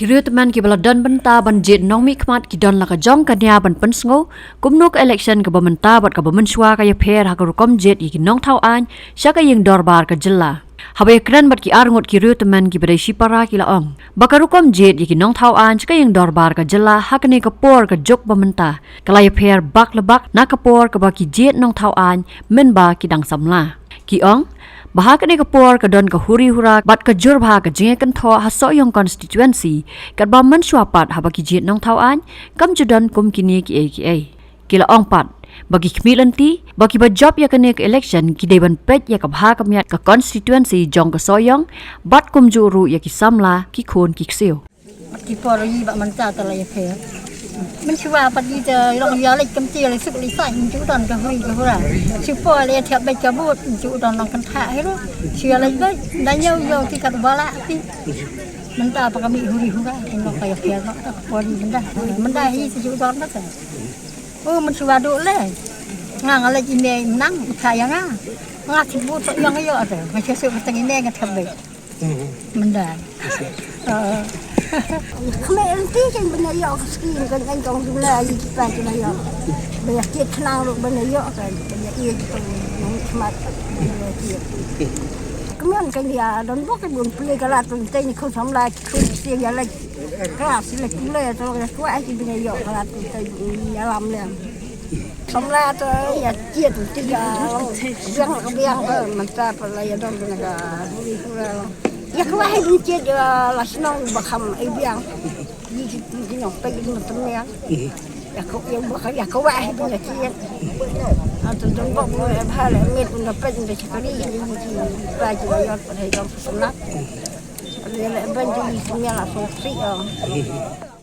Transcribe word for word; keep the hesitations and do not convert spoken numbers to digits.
Ki riew tymmen kiba la don bynta ban jied nongmihkhmat ki don la ka jong ka nia ban pynsngew kumno ka election kaba mynta bad kaba mynshuwa ka ïapher ha ka rukom jied ïa ki nongthaw aiñ sha ka ïing dorbar ka jylla. Haba ïakren bad ki arngut ki riew tymmen kiba dei shipara ki la ong ba ka rukom jied ïa ki nongthaw aiñ sha ka ïing dorbar ka jylla ha kane ka por ka juk ba mynta ka la ïapher bak le bak na ka por kaba ki jied nongthaw aiñ mynba ki dang samla. Ki ong ba ha kane ka por ka don ka huri hura bad ka jur bha ka jingïakynthoh ha Sohiong constituency, katba mynshuwa pat haba ki jied nongthaw aiñ kam ju don kum kine kiei kiei. Ki la ong pat ba ki khmih lynti ba kiba jop ïa kane ka election ki dei ban peit ïa ka bha ka miat ka constituency jong ka Sohiong bad kumjuh ruh ïa ki samla, ki khun ki ksiew. Ki por ïa ba mynta te la ïapher. Mynshuwa pat ïa te long ïa leit kam te la suk li sai, mynta don ka huri ka hura. Shu por la ïa thiah beit ka vote, mynta don long kynthah hi ruh. Shu ïa leit beit, da ñiew ñiew ki kat ba la ti. Mynta pat ka mih huri hura, ki long ka ïapher noh, ka por ïa mynta. Mynta hi shu don ba te. Oh, mynshuwa duh le. Nga nga leit ïa me nang, ïa ïa nga. Nga shu vote ïong ïa te. Nga shu suk ka tang ïa me nga thiah beit. Mynda. Khmih lynti kan ban ïoh ka skim kan kan kong duna ïa ki pa ki la ïoh. Ba ïa kiet khnang ruh ban ïoh kan ban ïa ïa ki tong nong khmat. Kmen kan ïa don bok kan bun pli ka la tun tei ni khun samla ki khun ksiew ïa la. Ka la si la ki le to ka kwah ki ban ïoh ka la tun tei ïa lam lem. Samla to ïa kiet ti ka biang ka biang ka mynta pa la ïa don ka huri hura. Ïa kwah hi ban kiet ïa la shnong ba kham ai biang. Ïa ki ti ki nong pei ki nong temiang. Ïa ko ïa ba ïa kwah hi ban ïa kiet. Atu don bok mo ïa bha le met na pei na chakari ïa ki pa ki la ïa pa ïa don samla. Ïa le ban ti ki miala so si ïa.